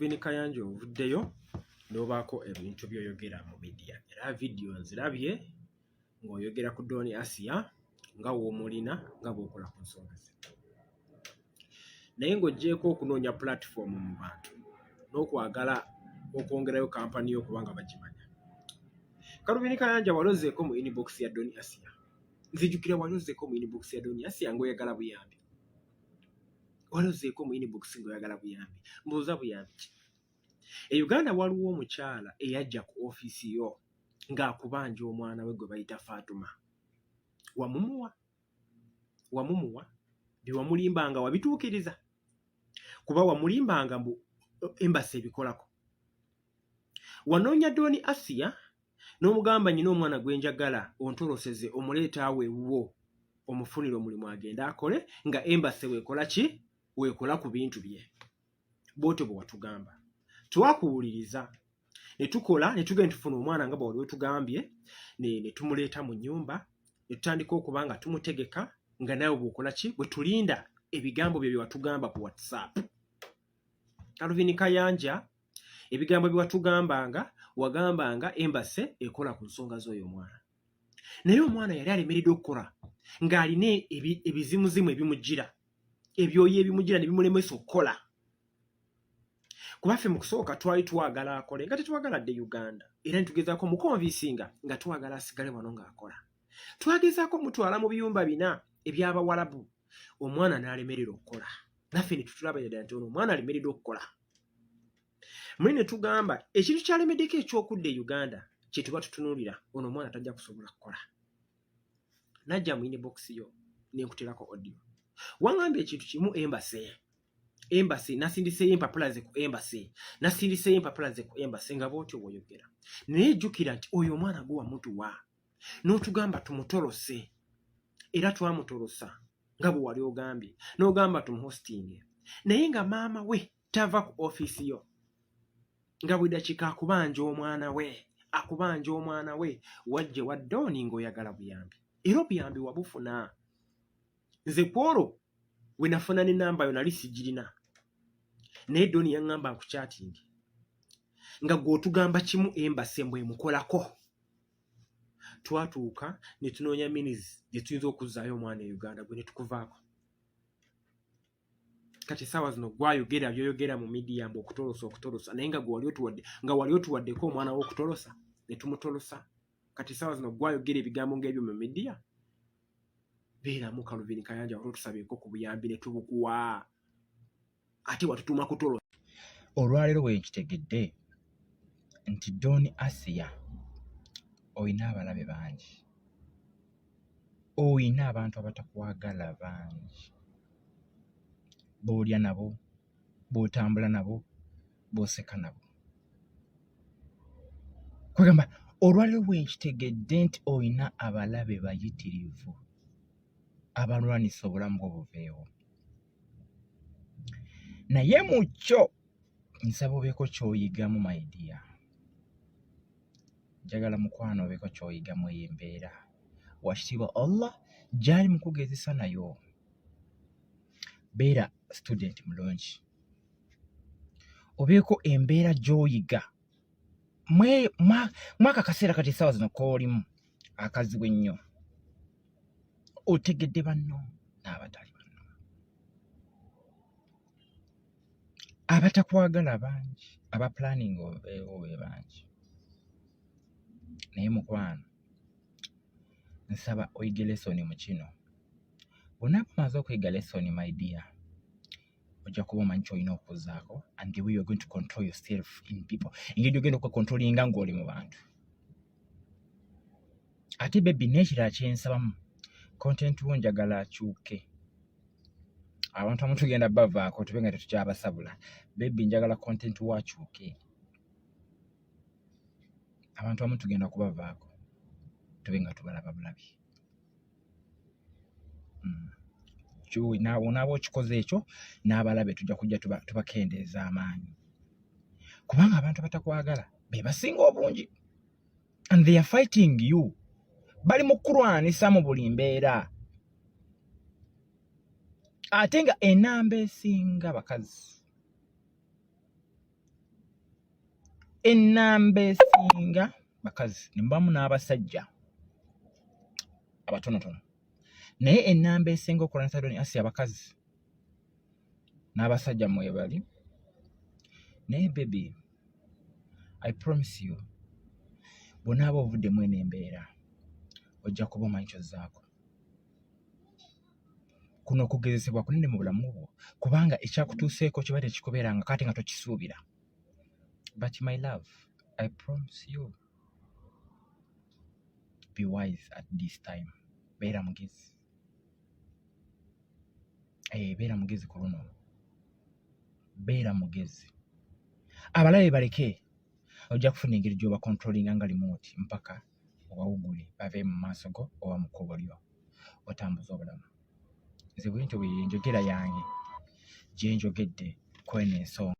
Calvin Kayanja, ovuddeyo n'obaako ebintu by'oyogera mu media, era vidiyo nzirabye ng'oyogera ku Don Asia nga w'omulina, nga bw'okola ku nsonga ze. Naye ng'oggyeeko okunoonya platform mu bantu n'okwagala okwongerayo kampani yo kubanga bagimanya, Calvin Kayanja, walozeeko mu inbox ya Don Asia? Nzijukira walozeeko mu inbox ya Don Asia ng'oyagala buyambi. Walozeeko mu inbox ng'oyagala buyambi. Mbuuza, buyambi ki? E Uganda waliwo omukyala eyajja ku ofiisi yo ng'akubanja omwana we gwe bayita Fatuma. Wamumuwa? Wamumuwa? Bye wamulimbanga wabituukiriza? Kuba wamulimbanga mbu embassy ebikolako. Wanoonya Don Asia n'omugamba, "Nyina omwana gwe njagala ontoloseze, omuleeta awo ewuwo, omufunire omulimu agende akole nga embassy weekola ki, weekola ku bintu bye." Bwotyo bwe watugamba. Twakuwuliriza ne tukola, ne tugenda tufuna omwana nga bwe wali otugambye, ne tumuleeta mu nnyumba, ne tutandika okuba nga tumutegeka nga naawe bw'okola ki, bwe tulinda ebigambo bye bye watugamba ku WhatsApp. Calvin Kayanja, ebigambo bye watugambanga, wagambanga embassy ekola ku nsonga z'oyo omwana, naye omwana yali alemereddwa okukola ng'alina ebizimuzimu ebimujjira, ebyoyo ebimujjira ne bimulemesa okukola. Kuba ffe mu kusooka twali twagala akole nga tetwagala dde Uganda, era nitugezaako muconvincinga nga twagala asigale wano ng'akola. Twagezaako mutwala mu biyumba bina eby'Abawalabu, omwana n'alemerera okukola. Naffe ne tutulaba ddala nti ono omwana alemereddwa okukola. Muli ne tugamba ekintu kyalemeddeko ekyokudda e Uganda kye tuba tutunuulira, ono omwana tajja kusobola kukola. Najja mu inbox yo nenkuterako audio, waŋŋambye ekintu kimu: embassy, embassy, nasindiseeyo empapula ze ku embassy, nasindiseeyo empapula ze ku embassy, nga bwotyo bw'oyogera. Naye jjukira nti oyo omwana gwe wamutuwa n'otugamba tumutolose, era twamutolosa nga bwe wali ogambye, n'ogamba tumuhostinge, naye nga maama we tava ku ofiisi yo, nga buli dakiika akubanja omwana we, akubanja omwana we. Wajje wa Don ng'oyagala buyambi, era obuyambi wabufuna. Nze ku olwo we nafuna n'ennamba yo nali sigirina, naye Don yaŋŋamba nkuchattinge nga gwe otugamba kimu, embassy mbwe emukolako. Twatuuka ne tunoonya means gye tuyinza okuzzaayo omwana e Uganda, gwe ne tukuvaako. Kati essaawa zino gwayogera byoyogera mu media mbu okutolosa, okutolosa, naye nga gwe wali otuwadde, nga wali otuwaddeko omwana w'okutolosa ne tumutolosa. Kati essaawa zino gwayogera ebigambo ng'ebyo mu media. Beeramu, Calvin Kayanja, wali otusabyeko ku buyambi ne tubukuwa, ate watutuma kutolosa. Olwaleero bwe nkitegedde nti Don Asia olina abalabe bangi, olina abantu abatakwagala bangi, b'olya nabo, b'otambula nabo, b'oseka nabo. Kwegamba olwaleero bwe nkitegedde nti olina abalabe bayitirivu abalwanisa obulamu bwo buveewo. Naye mu kyo nsaba obeeko ky'oyigamu, my dear. Njagala mukwano obeeko ky'oyigamu eyo embeera. Wakitiibwa Allah gy'ali mu kugezesa nayo. Beera student mulungi. Obeeko embeera gy'oyiga. Mwaka akaseera kati essaawa zino k'olimu akazibu ennyo. Otegedde banno n'abatali banno. Abatakwagala bangi, aba planning obeewo be bangi. Naye mukwano nsaba oyige lesson mu kino. Bw'onaaba omaze okuyiga lesson, my dear, ojja kuba omanyi ky'olina okuzzaako and the way you are going to control yourself in people, engeri gy'ogenda okwecontrollinga ng'oli mu bantu. Ate baby, n'ekirala kye nsabamu, content wo njagala akyuke. Abantu abamu tugenda bavaako tube nga tetukyabasabula. Baby, njagala content wo akyuke. Abantu abamu tugenda kubavaako tube nga tubalaba bulabi. Onaaba okikoze ekyo, n'abalabe tujja kujja tubakendeeza amaanyi, kubanga abantu abatakwagala be basinga obungi and they are fighting you, bali mu kulwanisa mu buli mbeera, ate nga enamba esinga bakazi. Ennamba esinga bakazi ne mubamu n'abasajja abatonotono, naye ennamba esinga okulwanyisa Don Asiya abakazi n'abasajja mwebali. Naye baby, I promise you, bw'onaaba ovuddemu eno embeera, ojja kuba omanyi kyozzaako. Kuno okugezesebwa kunene mu bulamu bwo, kubanga ekyakutuuseeko kiba tekikubeeranga kati nga tokisuubira. But my love, I promise you, be wise at this time. Beera mugezi, beera mugezi ku luno, beera mugezi. Abalabe baleke, ojja kufuna engeri gy'oba controllinga nga remote mpaka obawugule bave mu maaso go oba mu kkubo lyo otambuza obulamu. Nze bwentyo bwe enjogera yange gye njogedde kweno ensonga.